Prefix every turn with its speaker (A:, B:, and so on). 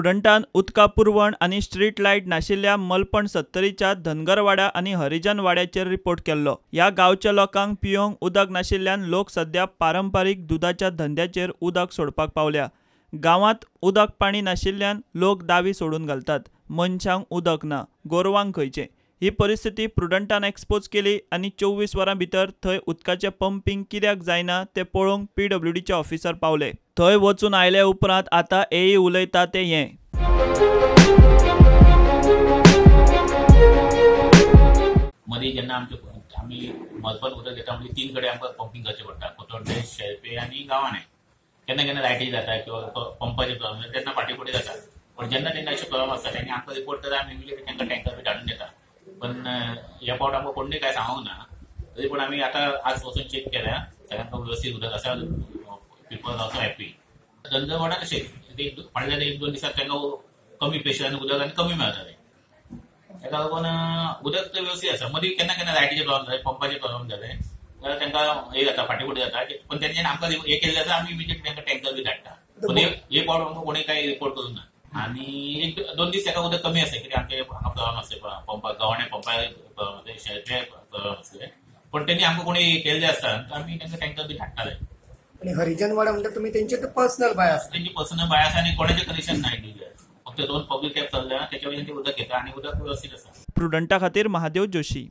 A: प्रुडंटान उदका पुरवण आनी स्ट्रीट लायट नाशिल्ल्या मलपण सत्तरीच्या धनगरवाडा आनी हरिजन वाड्याचेर रिपोर्ट केल्लो. ह्या गांवच्या लोकांक पियोंक उदक नाशिल्ल्यान लोक सध्या पारंपारीक दुदाच्या धंद्याचेर उदक सोडपाक पावल्या. गांवांत उदक पाणी नाशिल्ल्यान लोक दावी सोडून घालतात. मनशांक उदक ना, गोरवांक खंयचें? ही परिस्थिती प्रुडंटान एक्सपोज केली आनी 24 वरां भितर थंय उदकाचें पंपींग कित्याक जायना तें पळोवंक पीडब्ल्यूडीचे ऑफिसर पावले. थंय वचून आयले उपरांत आतां एई उलयता तें हें.
B: मदीं जेन्ना आमी मलपण उदक घेता म्हणजे 3 कडेन आमकां पंपींग करचें पडटा, कोतोड्डे, शेळपे आनी गांवांनी. केन्ना केन्ना लायटी जाता किंवा पंपाचे प्रॉब्लम तेन्ना फाटीं फुडें जाता. पण जेन्ना तेन्ना अशे प्रॉब्लम आसता तेन्ना आमकां रिपोर्ट करता, आमी इमिडिएटली तांकां टँकर बी धाडून दिता. पण ह्या फावट आमकां कोणूय कांय सांगूंक ना, तरी पण आमी आतां आज वचून चॅक केल्या, सगळ्यांक वेवस्थीत उदक आसा, पीपल ऑल्सो हॅपी. धनगरवाडा तशें फाटल्या 1-2 दिसांत तांकां कमी प्रेशरान उदक आनी कमी मेळटालें, ताका लागून उदक तर वेवस्थीत आसा. मदीं केन्ना केन्ना लायटीचे प्रॉब्लम जाले, पंपाचे प्रॉब्लम जाले जाल्यार तांकां हे जाता, फाटीं फुडें जाता. पण तेंच्यानी आमकां हे केल्लें आसा, आमी इमिडिएटली तांकां टँकर बी धाडटा. पण हे फावट आमकां कोणूय कांय रिपोर्ट करूंक ना. आनी 1-2 दीस ताका उदक कमी आसता, कित्याक आमचे हांगा प्रॉब्लम आसले, पंपा गव्हाणे पंपार प्रॉब्लम आसले, शेळपे प्रॉब्लम आसले, पण तेणी आमकां कोणी केल्ले आसता आमी तांकां टँकर बी धाडटाले.
C: आनी हरिजनवाडा म्हणटा तुमी तेंचे पर्सनल बाय आसा,
B: तेंची पर्सनल बाय आसा आनी कोणाचें कनेक्शन ना इंडिविज्युअल, फक्त 2 पब्लीक टॅप चल्ल्या तेच्या वयल्यान ते उदक घेता आनी उदक वेवस्थीत आसा.
A: प्रुडंटा खातीर महादेव जोशी.